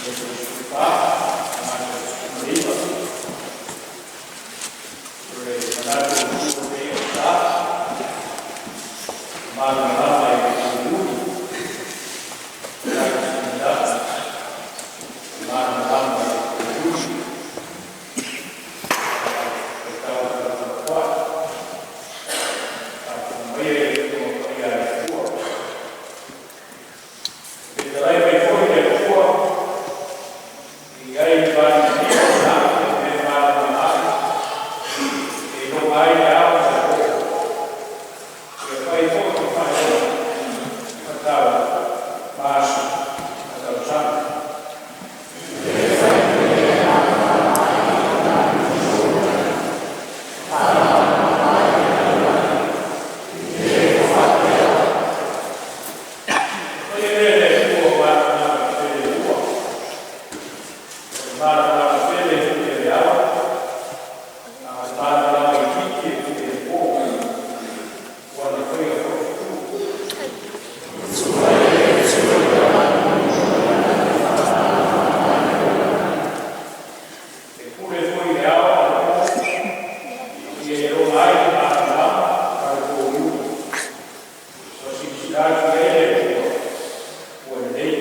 14. O le manatu o le o sa, malamalama i le uliuli, malamalama i le uliuli. E tau foi, maia le Atua le Atua. Fetalai mai foi le Atua, e i ai le valinio o le le malamalama ai, e iloga ai le ao ma le po. Ia fai foi le faaiuga ma tau ma aso ma tausaga. Faia lea e le Atua o malamalama tele e lua, o le malamalama tele e tuu i le ao, a o le malamalama itiiti e tuu i le po. Ua na faia foi fetu. E pule foi i le ao ma le po, ia iloga ai le malamalama ma le pouliuli. Ua silasila atu i ai le Atua, ua lelei.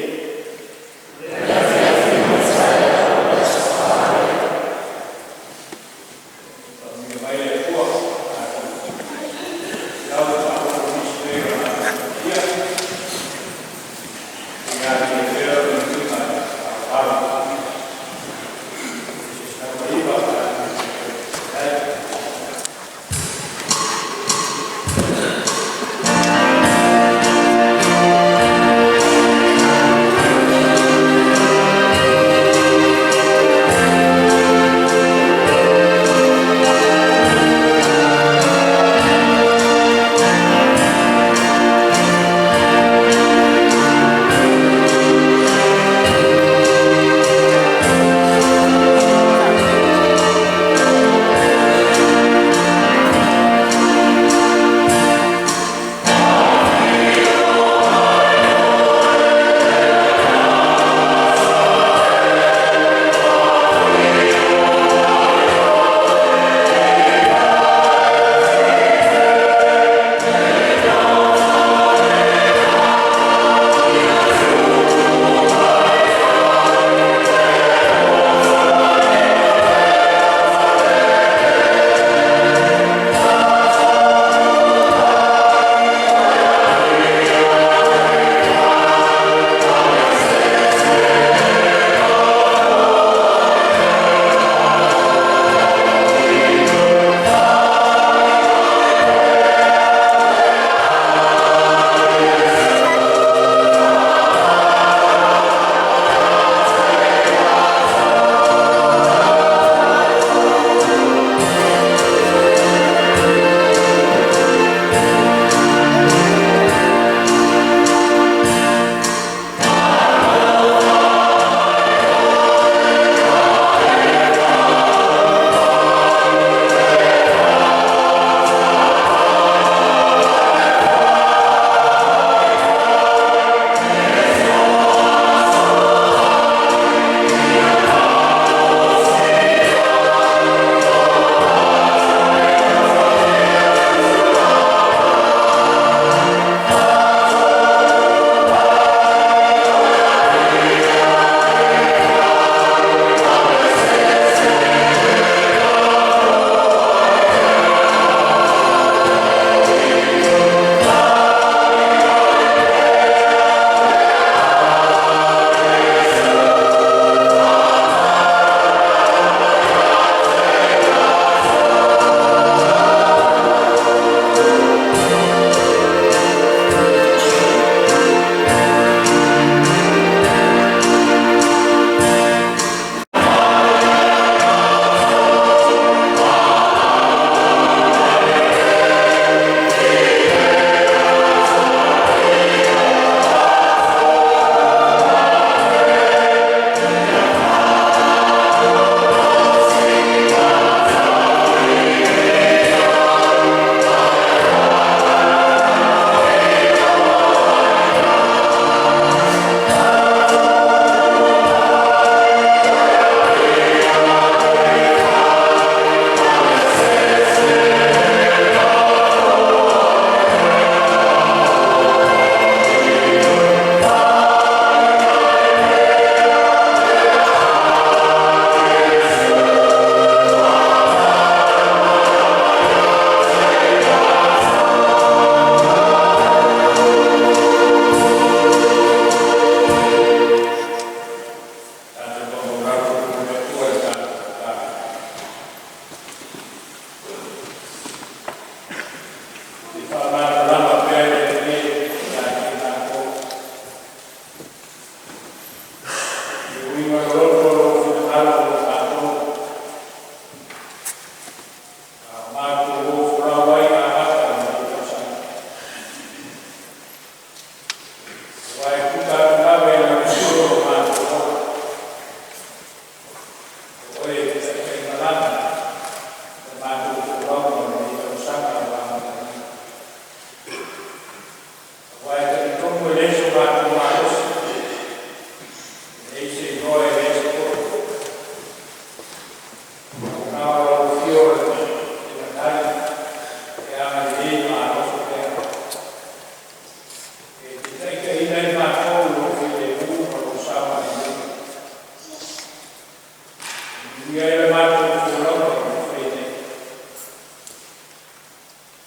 Manuia ai le matou folauga o lo o faia nei.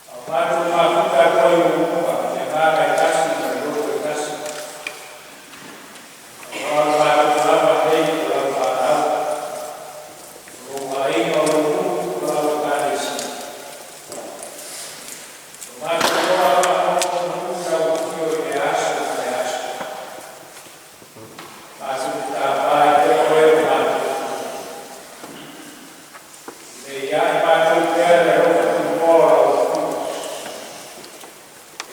A o matou mafuta atu ai i ou luma i le agaga e tasi ma le loto e tasi, aua o matou lava nei o lau fanau, o lou aiga, o lou nuu, o lau Ekalesia. Ua matou ola faanonomanu i lau afio i lea aso ma lea aso. Matou te tapa ai pea Oe o matou Atua, ina ia ae matou pea le alofa tunoa o lau Afio,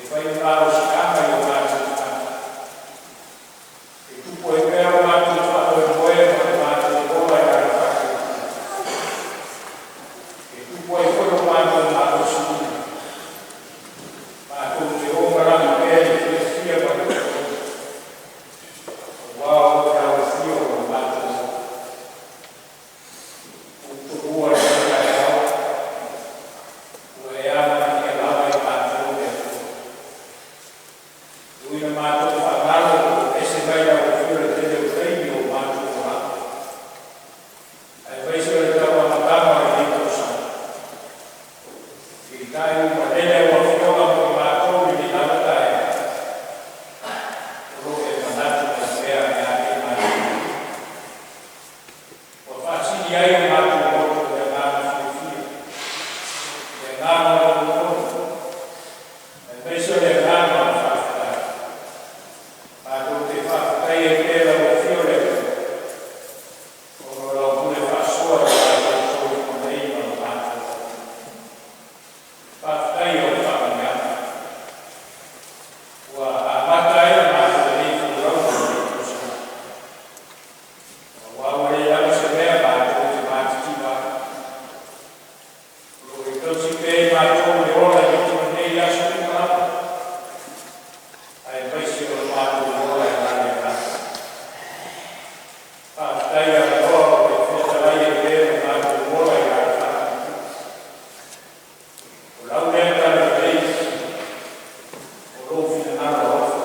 e fai ma malosiaga i o matou tagata, e tupu ai pea lo matou faamoemoe ma lo matou ola i lau faatuatua, e tupu ai foi lo matou malosiuina, matou te o malaga pea i le fiafia ma le otaota, aua o lau afio o lo matou ola. Ua ou tomua i lenei taeao, ua e amanaia lava i matou le Atua. E ui ina matou faagalo ma oo ese mai lau afio i le tele o taimi o matou olaga, aemaise o le tau amataga o lenei tausaga. Peitai ua malele lau Afioga mo i matou i lenei lava taeao, o lo o e manatu mai pea ia te i matou. Ua faasili ai o matou loto i le agaga fiafia, le agaga o le momoli, aemaise o le agaga o le faafetai. Matou te faafetai ai pea i lau Afio le Atua, ona o lau pule faasoa i lo matou soifua nei ma lo matou ola. Faafetai i lau faamanuiaga ua amata ai la matou nei folauga i lenei tausaga. Aua ua le lava se mea matou te matitiva ai. O lo o e tausi pea i matou le ola e miti nei i aso uma lava, aemaise o le matou ola e ala i le agaga. Faafetai avanoa o e fetalai ai pea lo matou ola i lau faatuatua. O lau lea talalelei, o lou finagalo alofa,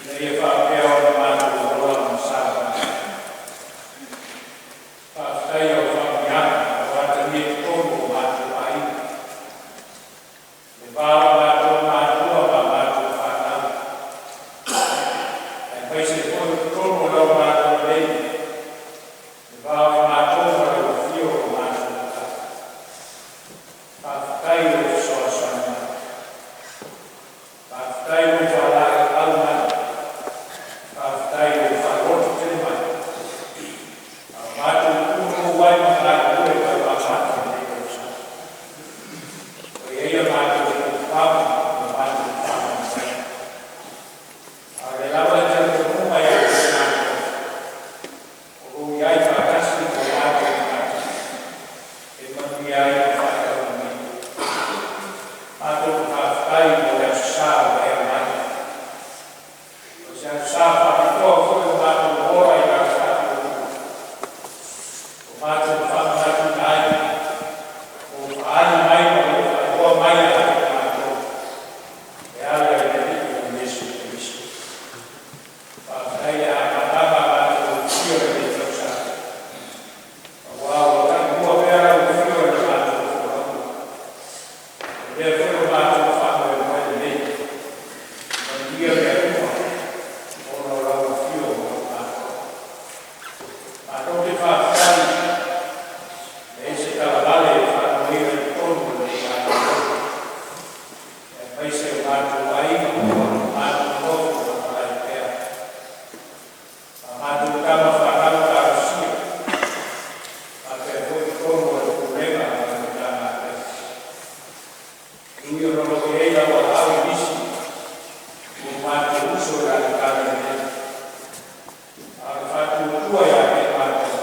ina ia faapea ona matou ola ma savavali. Faafetai i lau faamanuiaga ua atagia i totonu o matou aiga, le va o matou matua ma matou fanau, aemaise foi o totonu o lau Malo lelei, le va o i matou ma lau afio o lo matou Matai. Faafetai i lou fesoasoani mai. Faafetai i lou faalaeiau mai. Faafetai i lou faalototele mai. A o matou tu ai ma galulue tauamata i lenei tausaga. Ua i ai a matou tofaga ma matou faamoemoega. A o lea lava le talitonuga ia te matou, o lou i ai faatasi ma o matou tagata, e manuia ai ma faataunuuina. Matou te faafetai mo le aso Sa ua e aumai. O se aso Sa faapitoa foi o matou ola i lau faatuatua. O matou faamanatuina ai, o faaali mai ma lou faailoa mai ia te matou, e ala i le Alii o Iesu Keriso. Faafetai le amataga a matou usia o lenei tausaga. Aua ua taimua pea lau afio i le matou folauga. O lea foi o matou faamoemoe lelei. Manuia mea uma, ona o lau afio o lo matou. Matou te faafetai, e se talavale e faanoina i totonu o lenei malolo. Aemaise o matou aiga, matou nofo ma malae pea. A matou tama fanau talosia, faapea foi totonu o le pulega ma le Matagaluega. Ui ona o lo o i ai lau aao i nisi o matou uso i le Palemene. A o le faatuatua ia te matou,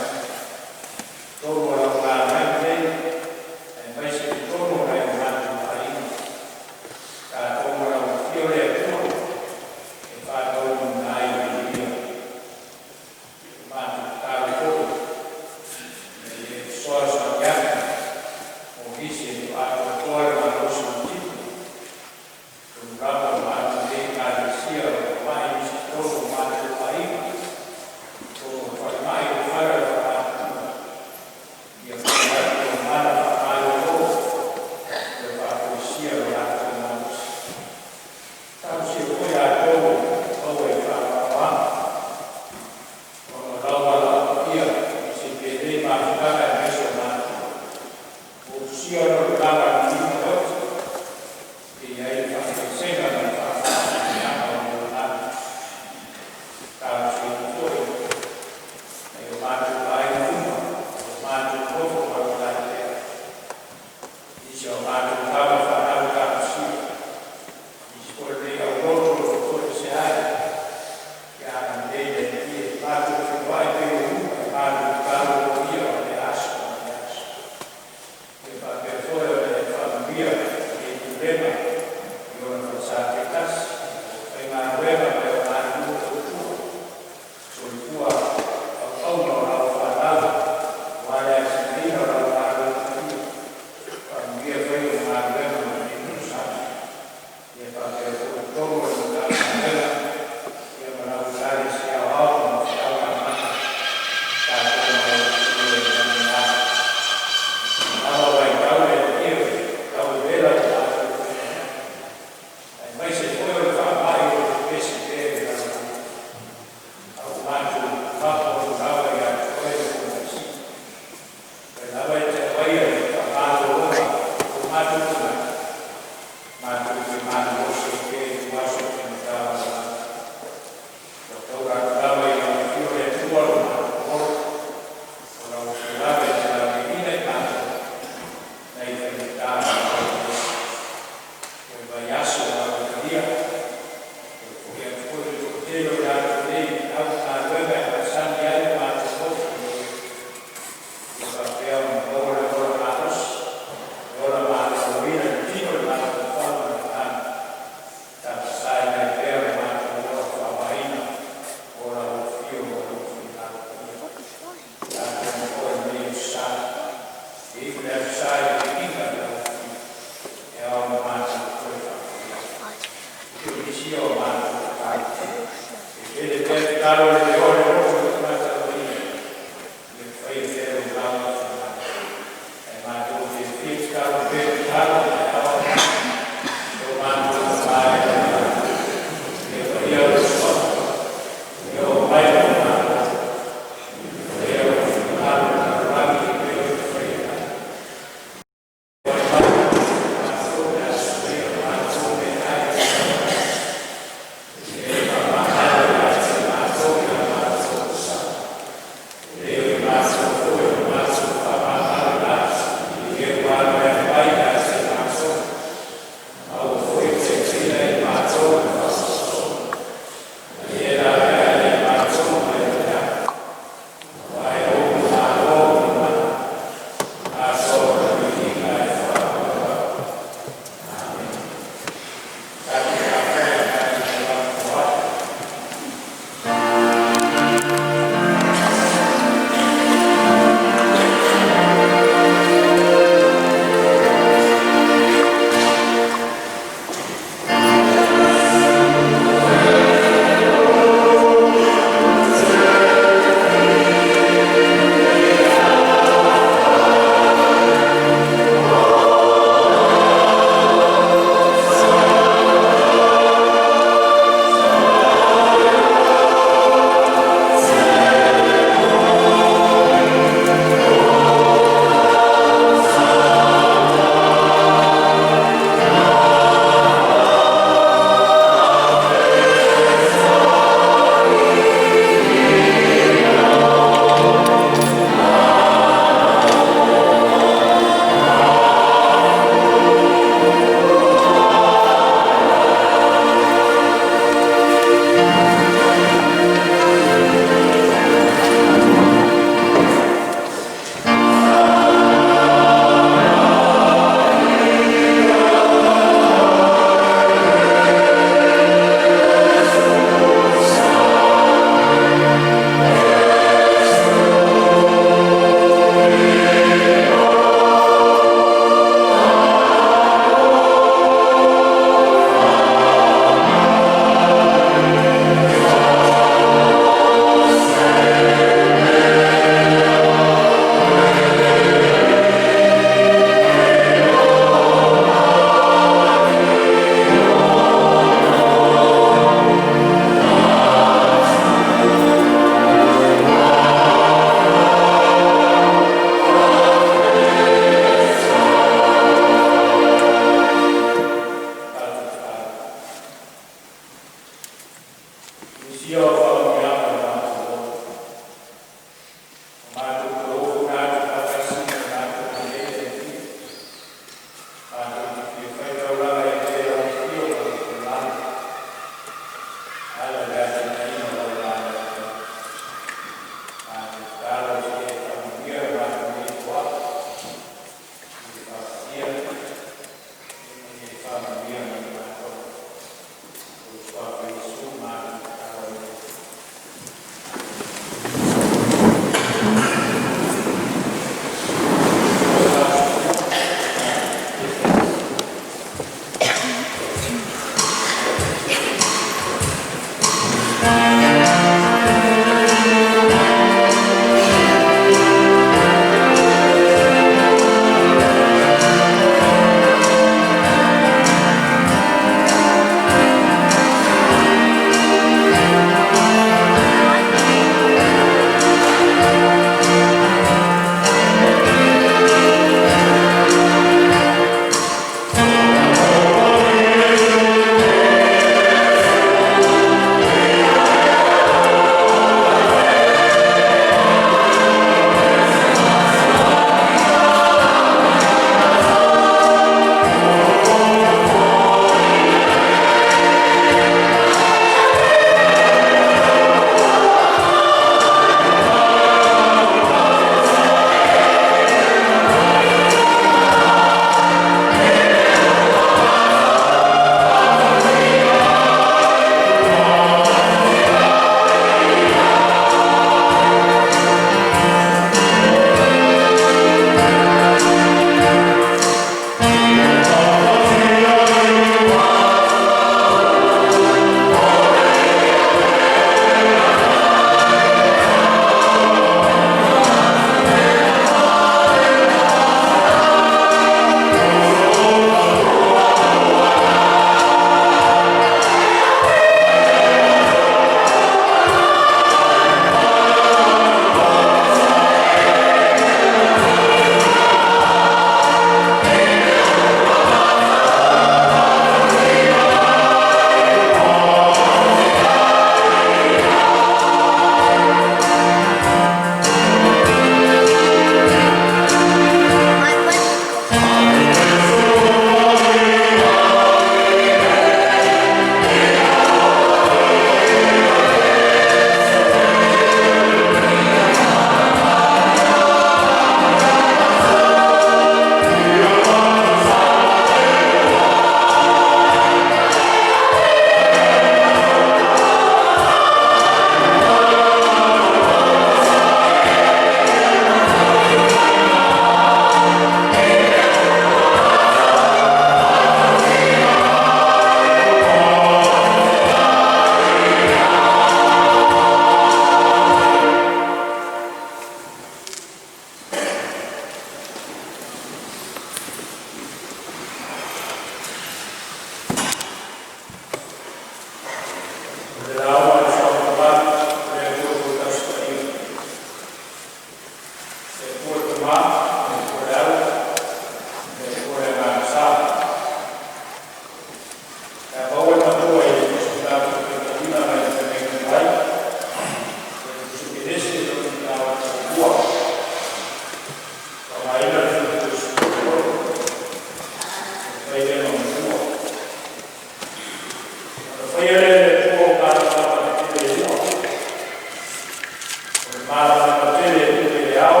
Malamalama tele e pule i le ao,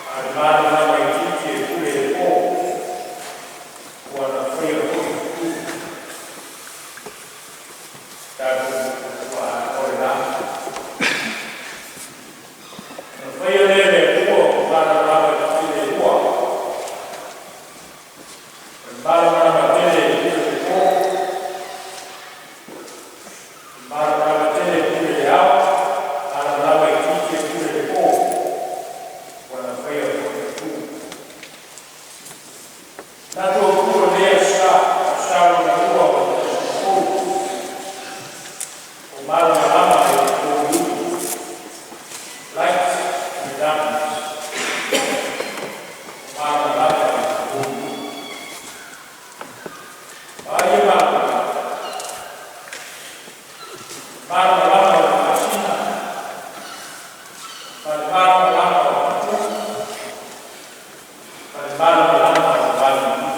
a o le malamalama itiiti e pule i le po, ua na faia foi fetu. Tatou ua atoa le la. Ona faia lea e le Atua o malamalama tetele e lua, o le malamalama tele e pule i le po, malamalama tele e pule i le ao, malamalama itiiti e pule i le po, ua na faia foi fetu. Tatou atunuu o lenei aso Sa, Aso Sa lona lua o le tausaga fou, o malamalama i le pouliuli, light in the darkness. O malamalama i le pouliuli. O ai e malamalama? Malamalama o le masina, ma le malamalama o le fetu, ma le malamalama o le vanimonimo.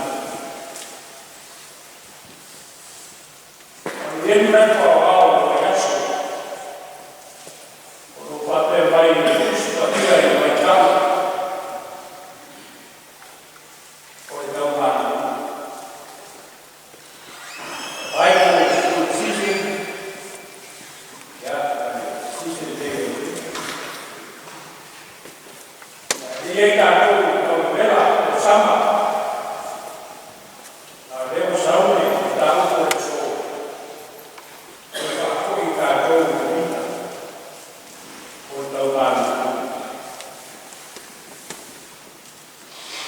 O le manatu aoao o le vaiaso, o lo o faapea mai i le Tusi Paia i le Vaitau o le Taumālū. Bible school season, yeah, season day. Ia i tatou taulavela o sama, a o lea ua sauni le mataupu o le aso, o le faafoi i tatou i le uiga o le taumalū.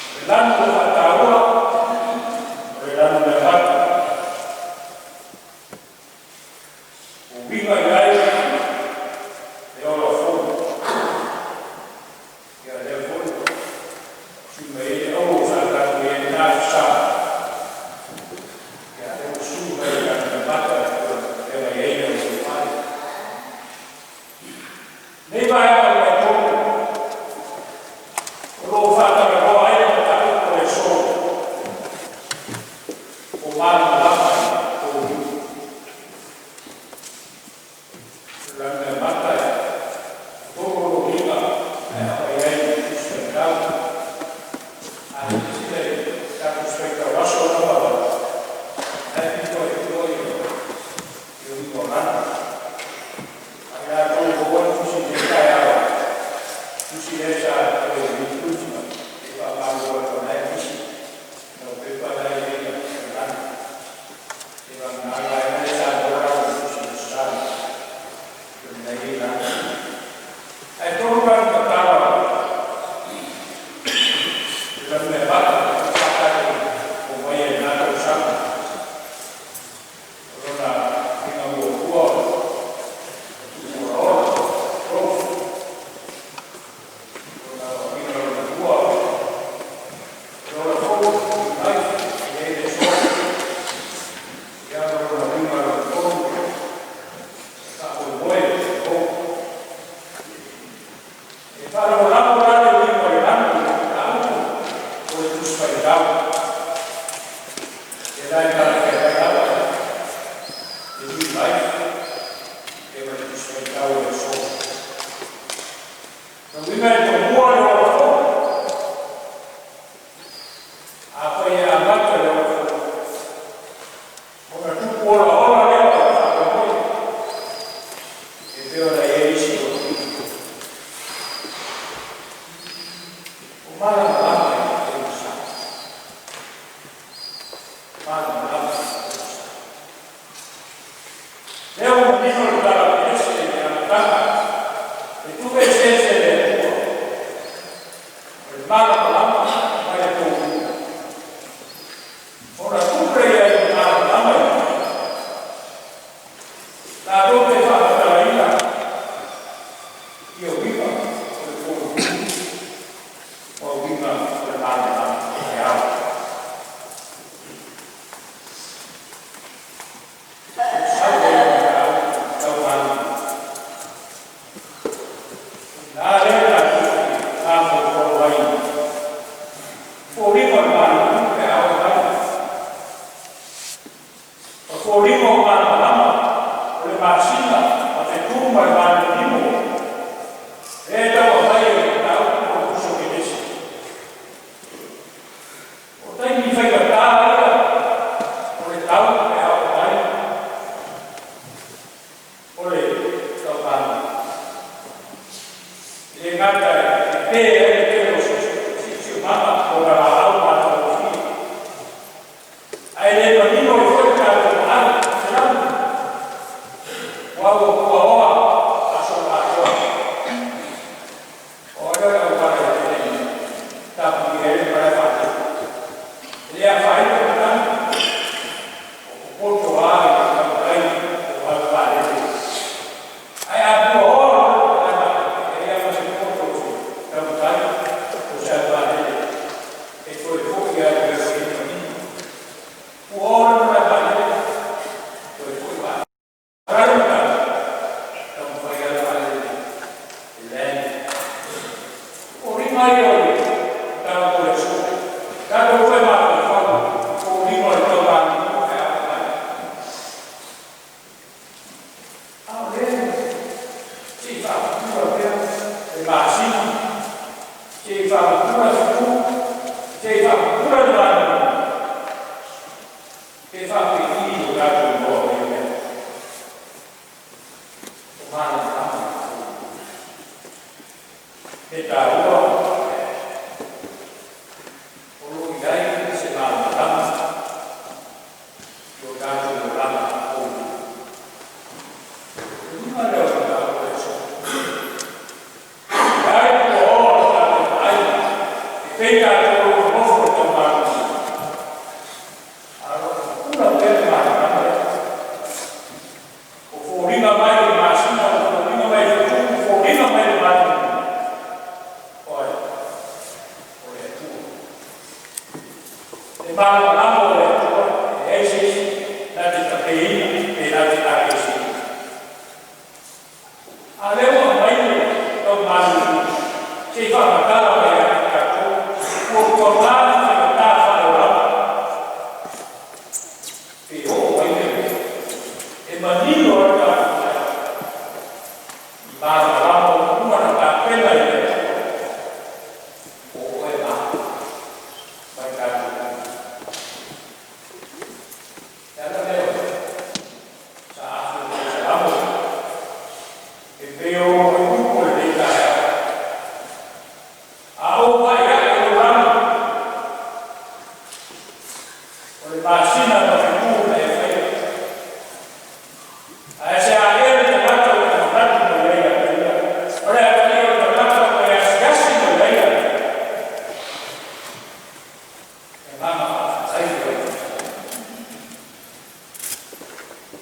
O le lanu ua faataua, o le lanumeamata, ua uiga i ai le ola fou. Ia lea foi ua sui mai ai le auro sa tatou i ai i lena aso Sa. Ia lea ua sui mai le lanumeamata e mai ai le aumai. Nei vaega o le vaitonu, o lo o faatalanoa ai le mataupu o le aso, o malamalama i le pouliuli. O le lanumeamata e tolu lona uiga e aumai ai i le Tusi Faitau. A silasila i le tatou Tusi Faitau aso lava, ae fitoitoi i uiga o lanu. A i latou ua maua le tusi i lenei taeao, tusi lea sa toe reprint mai, e faamalulu atu o la e misi lau pepa la e i ai le lanu. E vagana vaega lea sa maua la le tusi i Aso Sa, na i ai lanu. Ae tolu lanu tatala o le lanumeamata sa tatou omai ai i lena tausaga. O lona uiga muamua o le tupu olaola, growth. Lona uiga lona lua, le ola fou, new life, e i ai le aso. Ia ma lona uiga lona tolu, faamoemoe, hope. E faalagolago la le uiga o le lanu i le mataupu o le Tusi Faitau. E la e talafeagai lava le new life e ma le Tusi Faitau o le aso. Na uiga e tomua le ola fou. Afai e amata le ola fou, ona tupu olaola lea o le faamoemoe. E pei ona i ai isi o o malamalama i le pousa. Malamalama i le pousa. Lea ua manino le tala a Perese i le amataga, e tuueseese e le Atua o le malamalama mai le pouliuli. Ona tupe ia i le malamalama i latou te faamatalaina ia uiga o le pouliuli ma uiga o le malamalama e ao. Sau ai le mataupu taumalū. La lea tatou te mafaufau ai foliga o le malū pe a oo mai. O foliga o malamalama o le masina ma fetu ma le vanimonimo. gata e pe ai le tele o siosiomaga ona laau matagofie, ae le manino ai foi le tatou vaai selagi ua ua puaoa faasoloatoa. O ai lea o le auala e tele ina tapunia ai le malae vaalele? E le afaina le matagi, ua popoto lava i le tautai o alo vaalele, ae a puaoa loa le malae vaalele, e leai lava ma se poto o se tautai po o se alo vaalele e toe foi lava i le mea o i ai le manino. Puaoa loa le malae vaalele, toe foi vaalele. A o le matagi, e taumafai lava le vaalele e land. O foliga ia o le mataupu o le aso, tatou toe mafaufau i foliga o le taumanumu pe a oo mai. A o lea se i faapupula pea le masina, se i faapupula fetu, se i faapupula le manumanumu, pe faapefea lo tatou iloa mai o mea? O malamalama le Atua. E taua o lo o i ai se malamalama i o tatou olaga foliga. O le uiga lea o le mataupu o le aso. E ai puaoa lo tatou vaai, e pei tatou o lo o nonofo i le taumanumanumu, ae o lo o pupula pea le malamalama lea. O foliga mai o le masina, o foliga mai o fetu, o foliga mai o le manumanumu, o ai? O le Atua. Le malamalama o le Atua, e leai se isi na te tapeina pe na te aveeseina. A o lea ua aumai le taumanumanumu, se i faamatala mai ia i tatou puapuaga ma faigata faale-olaga, pe oo mai le mea e manino ai le tatou vaai i malamalama ua uma ona tapena e le Atua mo oe ma au ma i tatou uma. Le ala lea o le sa afe o Salamo e pei o upu o lenei taeao. A ou pai ae i lou lagi, o le masina ma fetu na e faia, ae se a ea le tagata ua e manatu mai ai ia te ia, o le atalii o le tagata ua e asiasi mai ai ia te ia? E agaga faafetai i lau Afioga.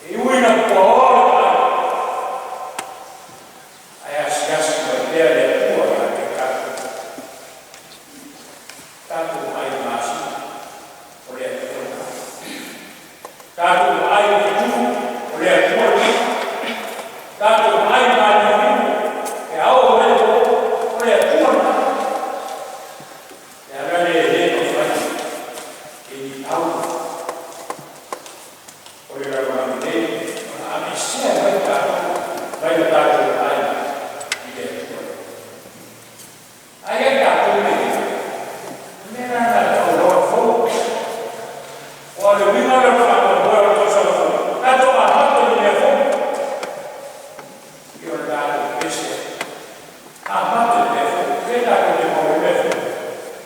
E ui ina puaoa le vaai, ae asiasi mai pea le Atua ia te tatou. Tatou vaai i le masina, o le Atua lena. Tatou vaai i fetu, o le Atua lena. Tatou vaai i le manumanumu pe a oo mai le po, o le Atua lena. Le ala lea e le mafai e ni au o le lalolagi nei ona aveesea mai tatou mai le tatou vaai i le Atua. Ae ia tatou le mea lena na tauloa fou. O le uiga lea o le faamoemoe o le tausaga fou, tatou amata i le mea fou. I o le tatou pese, amata i le mea fou, pe tatou te maua ai le mea fou,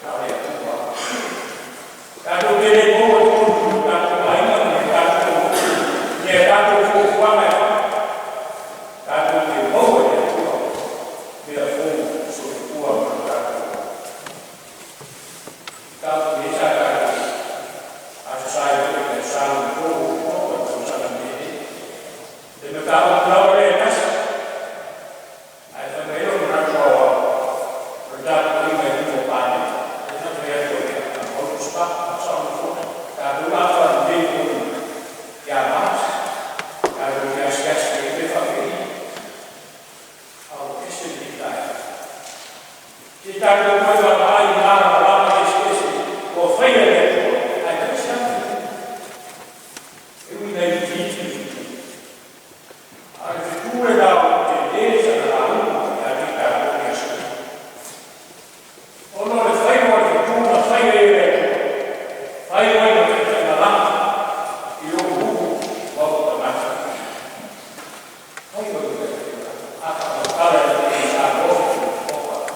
na o le Atua. Tatou te le maua i totonu o tatou aiga ma ni tatou ni a tatou fuafuaga e fai. Tatou te maua i le Atua mea fou soifua ma lo tatou. Tatou i ai sa tatou aso sa i le sa o le tausaga nei. Le mataupu lava lea e tasi, ae fai mai lou manatu aoao, o le tapuaiga i luma o Palemene. E fai mai atu e mau spa, sao le fono. Tatou la faalelei foi ia Mati, tatou te asiasi ai pe faapei, a ua ese lenei taeao. Se i tatou toe vaavaai i malamalama eseese ua faia e le Atua, ae taisi lava fetu. E ui ina itiiti le fetu, a o le fetu lena ua tele sana lauga ia te i tatou i aso. Ona o le faiga o le fetu na faia e le Atua, fai oe ma taitaimalama i lou nuu ma ou tagata. Fai oe ma taitaimalama. A faamatala e le sa loa fetu, oka.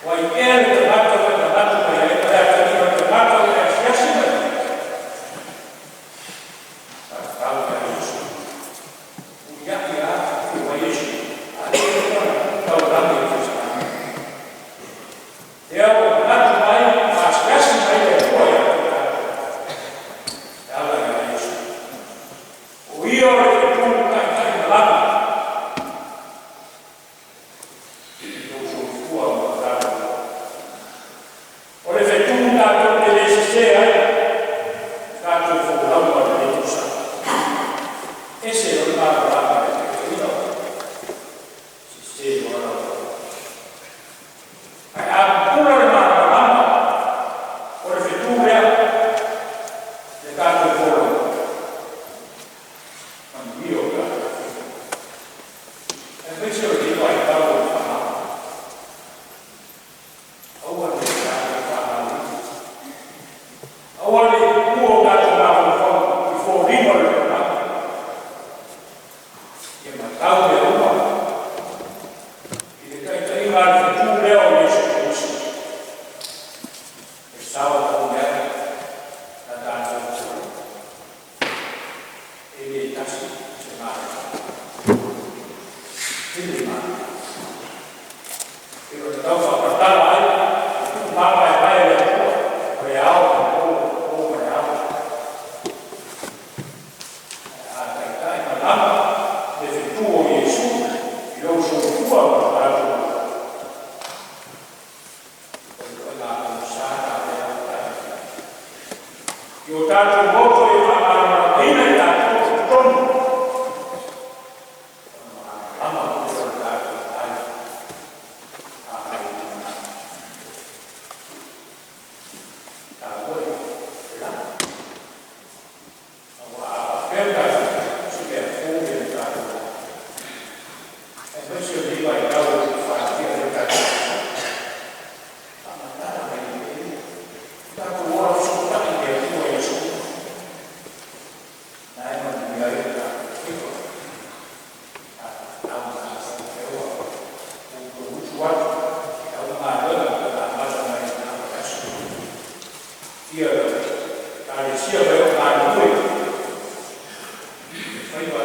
O ai ea le tagata ua e manatu mai ai, ma le atalii o le tagata ua e asiasi mai ai? Fatatau ia Iesu. Muliai lava afio mai Iesu, a lea ua taulagi e le Fesitania. Lea ua manatu mai ma asiasi mai le Atua ia te tatou e ala ia Iesu. O Ia o le fetu taitaimalama i lou soifua ma lo tatou ola. O le fetu tatou te le sesē ai, tatou folauga o lenei tausaga. Ese loa le malamalama i le taitaiga o sesē loa lau. Ae a pupula le malamalama o le fetu lea, le tatou folauga, manuia o tatou faiva. Aemaise o lenei vaitau o le faamai, aua ne i tatou faagaloina, aua ne i pupua o tatou mafaufau i foliga o le lalolagi, ia matau mea uma i le taitaiga a le fetu lea o Iesu Keriso e sao ma umi ai la tatou folauga. E le tasi se malamalama, tele malamalama. E pei ona tau faamatala ai le tuumavaevae e le Atua o le ao ma le po, po ma le ao. Ae a taitai malama le fetu o Iesu i lou soifua ma lo tatou ola, o le ituaiga pogisa lena lea ua taimai ai. I o tatou loto ia faamalamalamaina i tatou i totonu, ona malamalama lea o le tatou vaai agai i le lumanai. Taua ia le aua a faapea ua tatou o se mea fou ia i le tatou ola. Aemaise o lenei vaitau o lo o faaalia ai le tatou faamatala mai ai mea ia. Tatou ola fesootai i le Atua i aso uma, na e manuia ai o tatou faiva. Tatou tatau na ua ou usu atu e au galuega na amata mai i lena vaiaso. Ia Ekalesia mai o galulue i faiva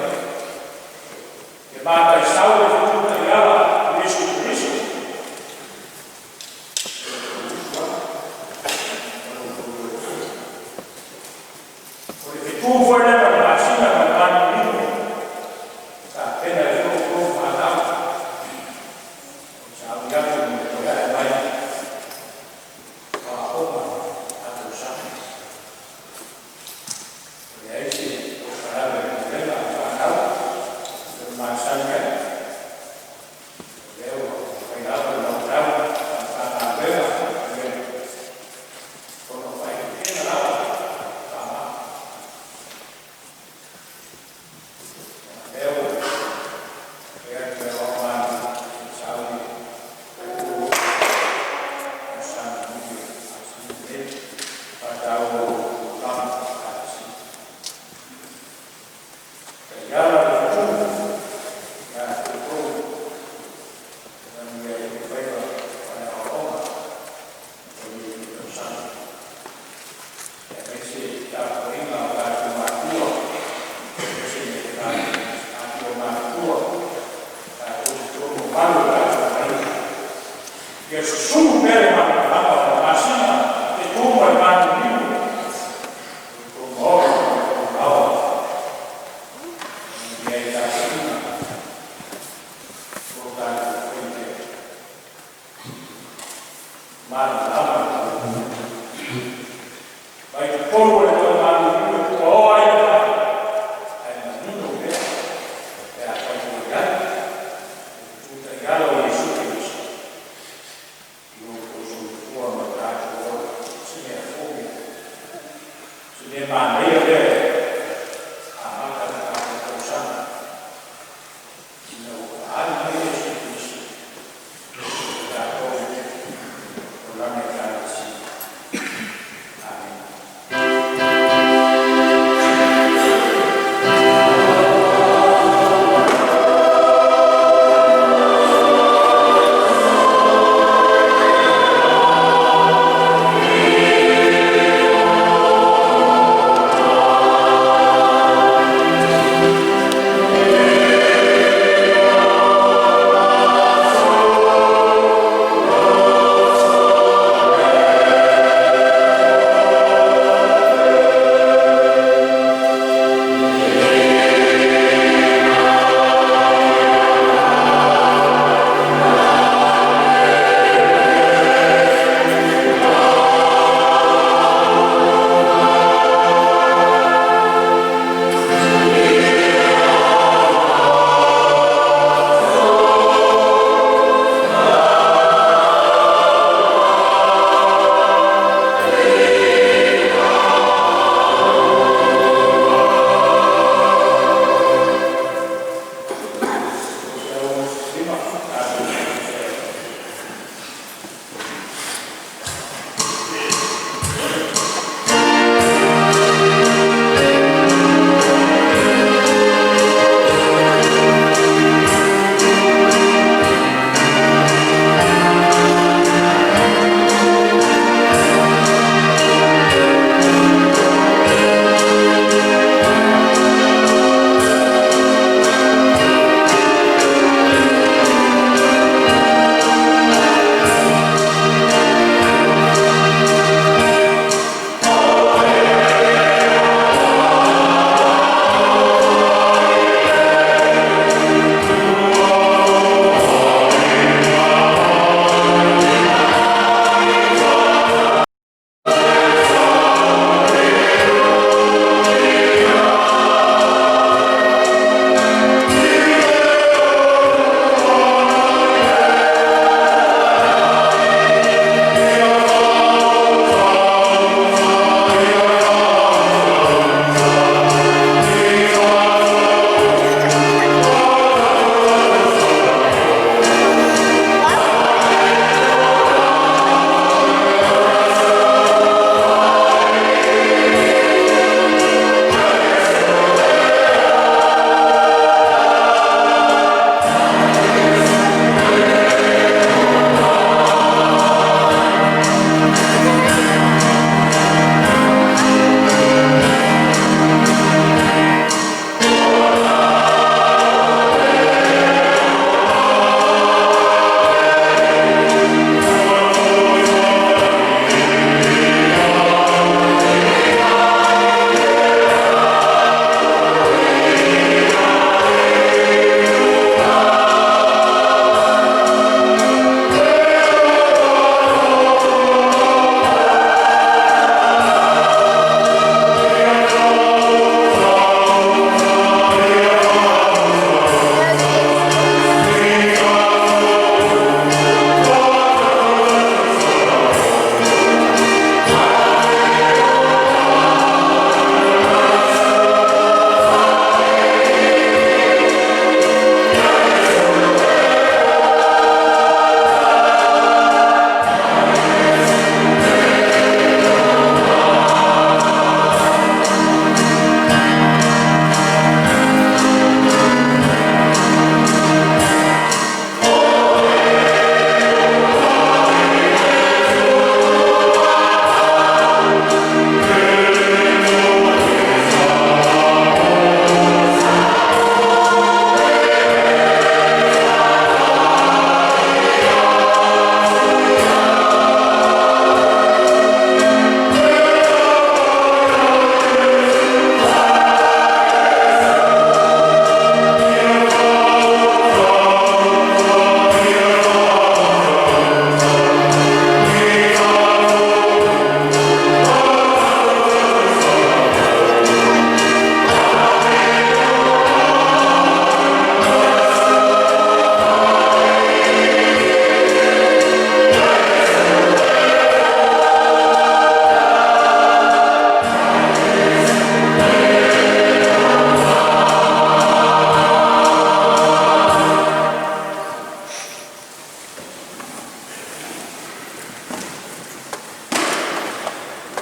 e mataisau le fetu taiala o Iesu Keriso. Usu atu ma lo outou O le fetu foi lea ma le masina ma le manulima tapena ai foi outou fanau sauni atu ina ia toe ae mai o aoga a tausaga. E leai se polokalame a le pulega a fanau e masani ai. O lea ua fai lava le luitau a le Matagaluega ona o faaiuga lava faamai. Lea ua fai atu e aoao sauni masani nei faataua tulaga faatasi. Taiala le fetu ia te outou e manuia ai faiva o le aoaoga o lenei tausaga. Aemaise tapuaiga o tatou matua, aemaise tatou matua matutua, tatou te tonu mamalu o tatou aiga. Ia susulu pea le malamalama o le masina, fetu ma le manulima, o maola o aoa, manuia ai tapuaiga o tatou faiva malamalama le mai totonu o le taumaliliu e tuaoa ai le vai, ae manino pea pe afai ua i ai le fetu taiala o Iesu Keriso i lo outou soifua ma lo tatou ola. Se mea fou ia, se mea manaia lea e amata le tatou tausaga ina ua faaali mai Iesu Keriso i tatou o lana Ekalesia. Amene.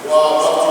Ua